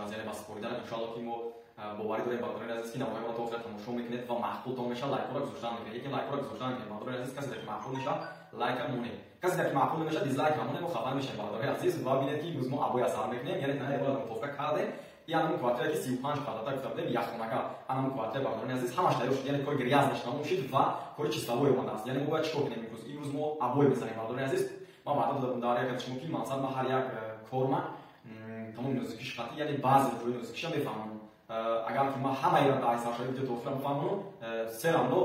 шудааст, яъне ба супоридан. Иншоалло ки мо боварӣ дорем, бародарони азиз, ки навои моро то охира тамошо мекунед ва маъқултон мешавад, лайкҳоро гузоштан мекунед. Яке лайкҳоро гузоштан мекунед, бародарони азиз, касе ки маъқул мешавад, лайка монед, касе ки маъқул намешавад, дизлайк монед, мо хафа мешавем, бародарони азиз. Ва бинед ки имрӯз мо обоя сар мекунем, яъне танаи бояд мутофиқа кардем. И анамун квартира ки 35 квадрата гуфта будем, як хонака, анамун квартира, бародарони азиз, ҳамаш тайёр шуд, яъне кори грязный тамом шуд ва кори чистовой омадааст. Яъне мо бояд чӣ кор кунем имрӯз? Имрӯз мо обой мезанем, бародарони азиз. Ман ваъда дода будам дар як шумо ки мансаб ма ҳар як корма тамоми нозукиш қатъи, яъне баъзе ҷои нозукиша мефаҳмам. Агар ки ман ҳамаеро дар саршави видео то охира бифаҳмонам, серамро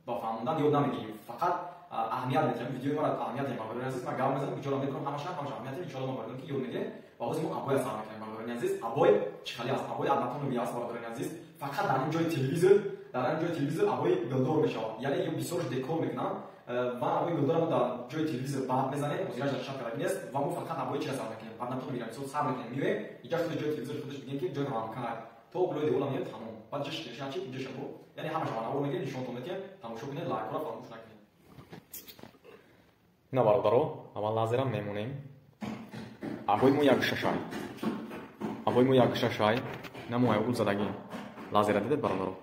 ба фаҳмондан ёд намегирем, фақат аҳамият метиҳам видеои мара, аҳамият диҳем, бародарони азиз. Ман гап мезанам, куҷоро мекунам, ҳамаша ҳамаша аҳамият диҳем. Иншоалло ман бародарон ки ёд мегирем. Ва ҳозир мо обоя сар мекунем, бародарони азиз. Обой чӣ хали аст? Обои однотоновый аст, бародарони азиз. Фақат дар ин ҷои телевизор, дар ин ҷои телевизор обои гулдор мешавад, яъне ё бисёрш декор мекунам ва обои гулдорро мо дар ҷои телевизор баъд мезанем, ҳозираш дар шаб кардаги нест. Ва мо фақат обои чира сар мекунем? Однотоновый мисол сар мекунем, меоем инҷа, худи ҷои телевизор худаш бигем ки ҷои рамка то углои девола меоем, тамом. Баъд ҷош шачи инҷа шабо, яъне ҳамаша навор мегирем, нишонтон метиҳем. Тамошо кунед, лайкҳоро фаромӯш накунед. Ина бародаро, аввал лазерам мемонем. Обои мо як шашай, обои мо як шашай. Ина мо угул задагим, лазера дидед, бародаро?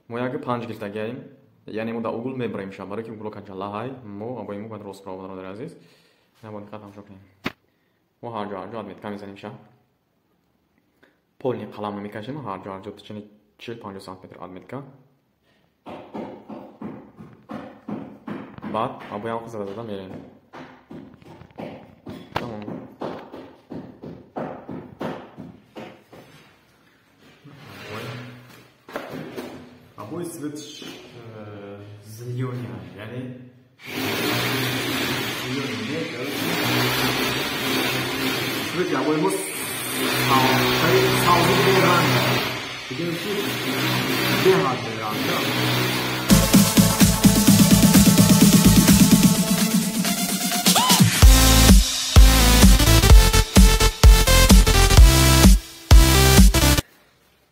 Мо як панҷ гирифтагием, яъне мо дар угул мебарем ша, барои ки угуло канчалаҳай. Мо обои мо бояд рост бирава, бародари азиз. Ина бо диққат тамошо кунем. Мо ҳар ҷо ҳар ҷо отметка мезанем ша, полный қаламро мекашем, ҳар ҷо ҳар ҷо течени 40-50 сантиметр отметка. Баъд обоям зада зада мерем. Тамом. Обои цвет зелёный, яъне зелёный цвети обои мо савзи ранг, бигем ки беҳад ранг.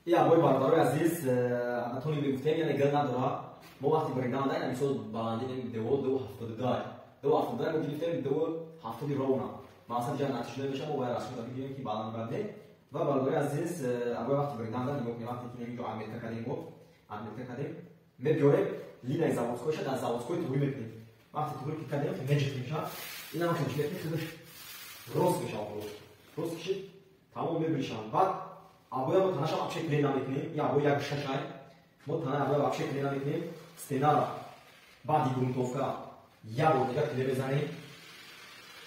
И обои, бародарои азиз, анатомия мегуфтем, яъне гил надорад. Мо вақти бридан да, мисол баландии девол 2,72, 2,72 мо гирифтем, 2,70 ровно. Мақсад ҷа натишуда мешавад, мо бояд расмида бигирем ки баланд бардем. Ва бародарои азиз, обои вақти бридан да нигоҳ кунем, вақте ки инҷо отметка кардем, мо отметка кардем, мебиёрем линияи заводскойша, дар заводской туғрӣ мекунем. Вақти туғрӣ ки кардем, меҷиқем ша, ин ҳама чӣ мекунем, худаш рост мешавад, рост кишид, тамом, мебиришам. Баъд обоя мо танашам вообще клей намекунем. Ин обои як шашай, мо танаи обоя вообще клей намекунем. Стенара баъди грунтовка як бор дига клей мезанем,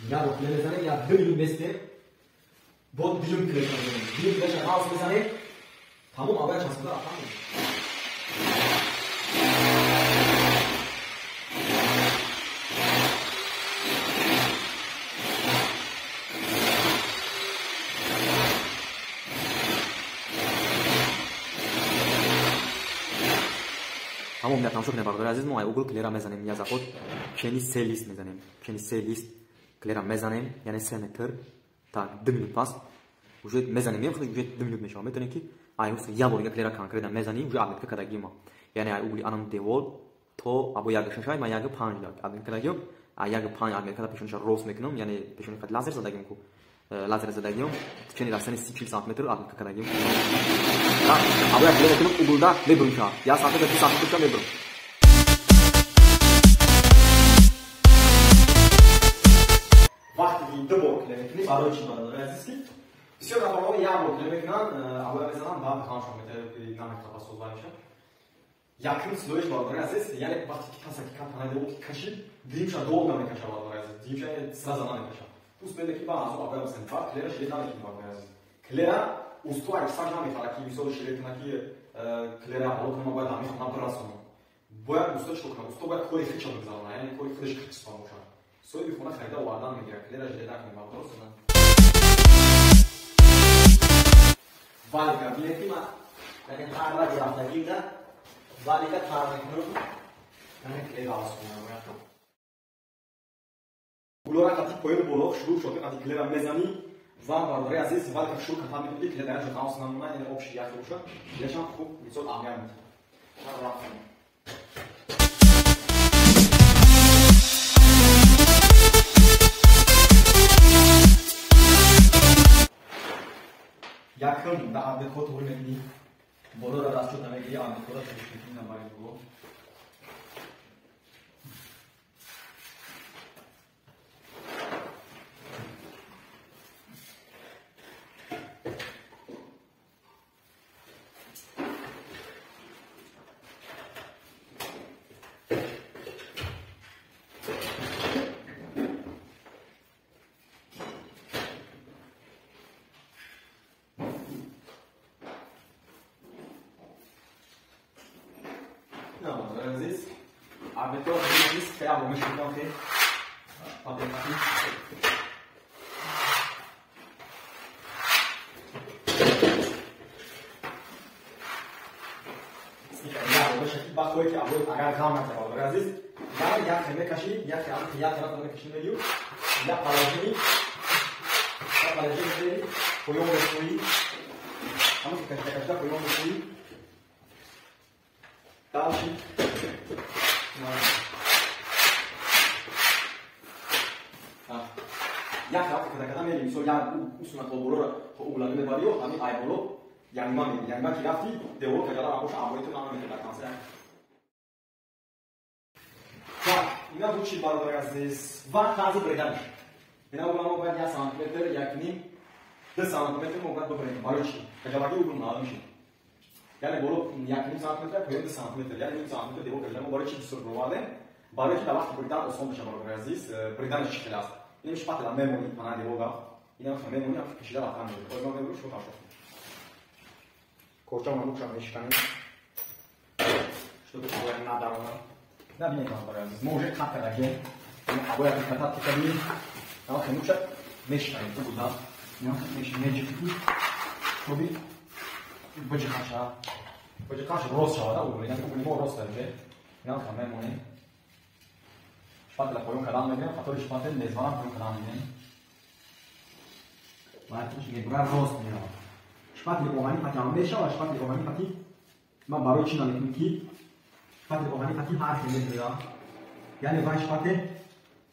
як бор клей мезанем, як ду минут местем, бо дуюм клеша мезанем, дуюм клеша ғафс мезанем, тамом, обоя часпида рафтан. Тамом, я тамошо кунед, бародари азиз. Мо ай угул клера мезанем, я заход чени се лист мезанем, чени се лист клера мезанем, яъне 3 метр. Так, 2 минут пас уже мезанем, мем уже 2 минут мешавад. Метавонем ки ай як бор дига клера конкретно мезанем, уже отметка кардагима, яъне ай угли анам девол то або як шашай, ман як панҷ отметка кардагиам, ай як панҷ отметка пешониша рост мекунам, яъне пешони хат лазер задагиам ку, лазер задагиам, чени расани 30-40 сантиметр отметка кардагиам. Або як клера мекунам, угулда мебурам ша, як сантиметр, 2 сантиметр мебурам. Вақте ки ду бор клей мекунӣ, барои чӣ, бародари азиз, ки бисёр нафарҳо як бор клей мекунанд, обоя мезананд, баъд ханашон метавад намехапа созва мешавад. Якум слоиш, бародари азиз, яъне вақте ки каса ки танаи девол ки кашид, дуюмша долго мекаша, бародари азиз, дуюмша сразу намекаша. Пуст беда ки баъд аз обоя бизанем, баъд клера ширет намекунем, бародари азиз. Клера усто аксаш намехара ки мисол ширет кунад ки клера ҳало кунам, бояд ҳамин хона бирасонам. Бояд усто чӣ кунад? Усто бояд кори худша бигзаронад, яъне кори худаш качество бошад. Соҳиби хона харида овардан мегирад, клера жилет накунем, бародаро. Валика бинед ки ман яъне ҳар раги рафтагида валика тар мекунам, яъне клера асонам. Гулора қати поёни боло шурӯъ шуд, қати клера мезанӣ ва, бародари азиз, валика шурӯъ кафан мекунӣ, клера дар ҷо ғафс намонад, яъне обши яхе бошад, клерашам хуб мисол аҳамият медиҳад. Якум да абдихо туғри мекунӣ, болоро дастчот намегирӣ, абдихоро туғри мекунӣ набари боло. Aziz, абето азиз, хеле мешкам ки патенти. Бахое ки абои агар ғам натавад, азиз, як хеме каши, як як тараф мекаши мегию, як положени, як положени, поён мекунӣ, ҳамон ки кашида кашида поён мекунӣ. Дальше. Як тараф када када мери, мисол як усуна то болоро то углани мебари ё ҳамин ай боло янгма мери. Янгма ки рафти, девор каҷала абош абои ту намекард конса. Так, ина буд чи бародари азиз ва тарзи бреданаш. Ина угла мо бояд 1 сантиметр, 1.5, 2 сантиметр мо бояд бибарем. Барои чи? Каҷалаги угл маълум шид. Яъне боло 1.5 сантиметр, поён 2 сантиметр, яъне 1 сантиметр девор каҷала мо барои чи бисёр бировардем? Барои ки дар вақти бридан осон бошад бародари азиз, бриданаш чӣ хел аст? Инам шпатела мемонӣ, пана деворга. Инам мемонӣ, ам кашида рафтан мегирад. Оз ман мебурам, шумо тамошо кунед. Корчам нукшам мешиканем. Чтобы бояд надаронам. Набинед бародари азиз, мо уже қат кардагем. Абоя катат кардем. Ама хенукша мешиканем, угуда. Инам мешиканем. Чтобы баҷиқаша. Баҷиқаш рост шавад, угул. Инам угули мо рост аст. Инам хам мемонем. Шпатела поён кадан мегирем, қатори шпател мезванам поён кадан мегирем. Баъд мебурад рост меравад. Шпатели оҳанӣ қати ҳам мешавад, шпатели оҳанӣ қати ман барои чӣ намекунем ки шпатели оҳанӣ қати ҳар хел мебурад. Яъне вай шпател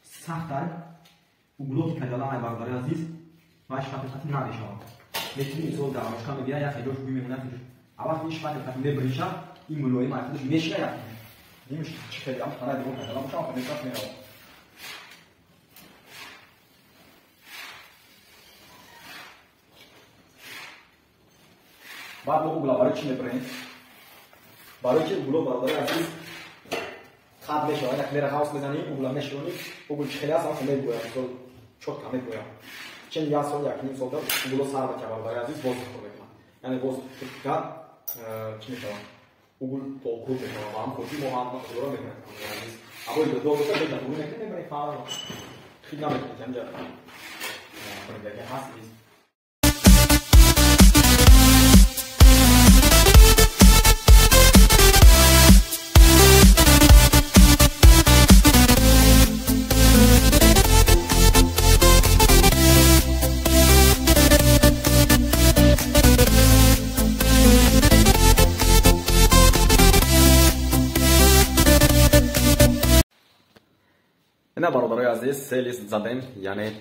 сахтар, углоки каҷала ай бародари азиз, вай шпател қати намешавад. Метавонӣ мисол дар ручка мебия, як хелош бӯй мемонад, а вақте ин шпател қати мебуриша, ин мулоим ай худаш мешина як. Димиш чӣ хеле ам танаи девор каҷала бошам, мешавад меравад. Баъд мо угла барои чӣ мебурем? Барои ки угло бародари азиз хат мешавад, як мера ҳавс мезанӣ, угла меширонӣ, угул чӣ хеле аст, ҳам мебояд, мисол чотка мебояд. Чен як сол, 1.5 сол угло сар мекунад бародари азиз, боз кор мекунад. Яъне боз фикр чӣ мешавад? Угул то круг мешавад. Ба ҳам хотир мо ҳам углоро мебурем бародари азиз. Абои дод боша, беда бур мекунем, мебарем фаъол. Хит намекунем, ҳамҷа. Ҳаст нест. Ина бародарои азиз, се лист задем, яъне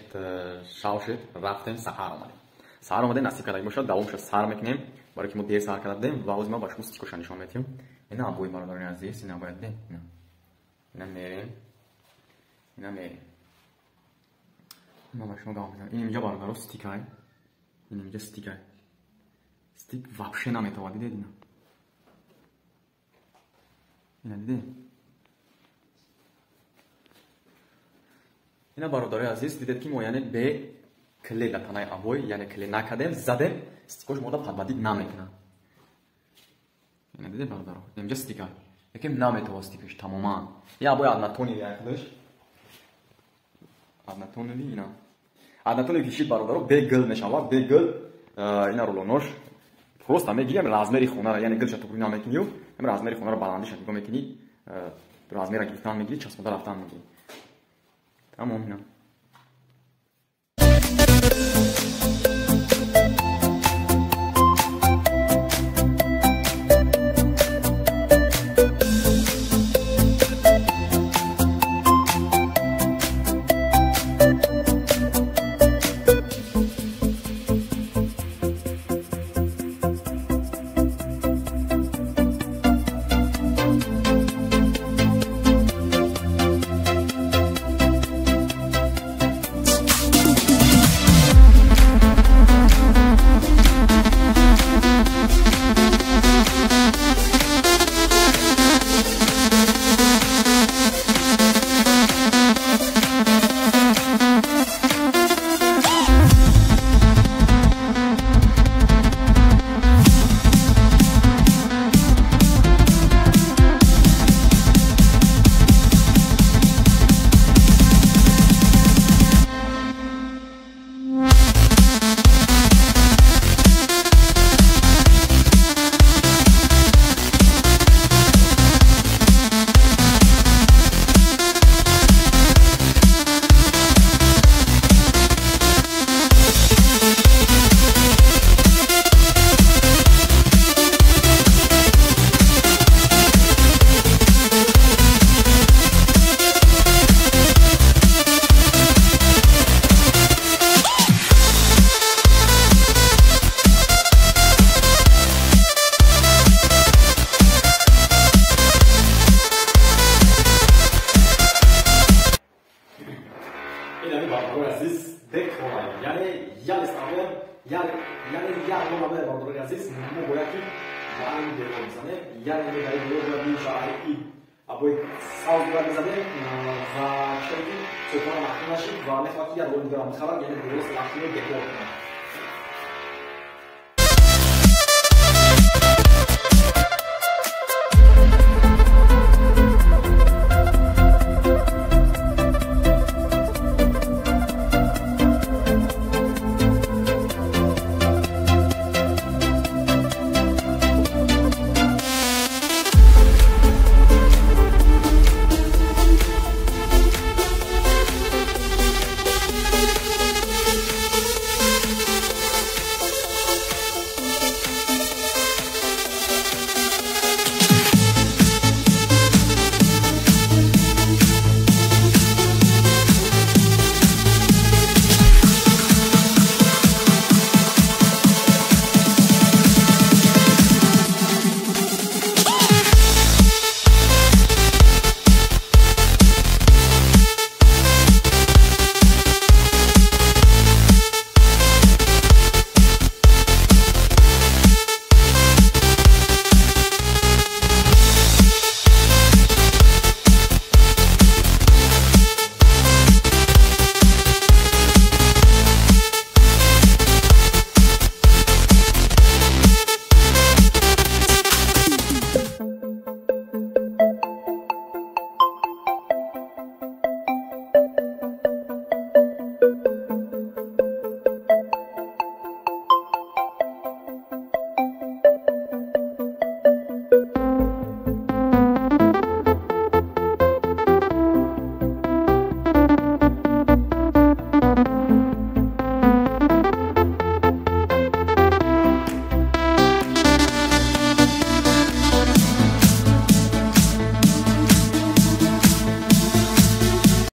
шав шид, рафтем, саҳар омадем. Саҳар омадем, насиб карда бошад, давомша сар мекунем, барои ки мо дер сар карда будем ва ҳозир ман ба шумо стикоша нишон медиҳам. Ина абои бародарони азиз, ина бояд дем, ина. Ина мерем. Ина мерем. Ман ба шумо давом медиҳам. Ин инҷа бародаро стикай. Ин инҷа стикай. Стик вообще наметавад, дидед ина. Ина дидед? Ина бародарои азиз, дидед ки мо яъне бе клей дар танаи абой, яъне клей накардем, задем, стикош мода подводить намекунад. Ина дидед бародаро, инҷа стика. Лекин наметавад стикаш тамоман. Я абои однотонный якдаш. Однотонный ина. Однотонный кишид бародаро, бе гил мешавад, бе гил ина рулонош. Просто мегирем размери хонара, яъне гилша туғри намекунӣ, ҳам размери хонара баландиша нигоҳ мекунӣ, размера гирифтан мегирӣ, часпонда рафтан мегирӣ. Тамом ина. Яъне як рол бародарони азиз, мо бояд ки ба ин девор бизанем, яъне дар ин девор бояд мешавад и обои савз бояд бизанем ва чизе ки соҳибхона маъқул нашид ва мехоҳад, ки як рол дигарам бихарад, яъне девори лахтиро декор кунад.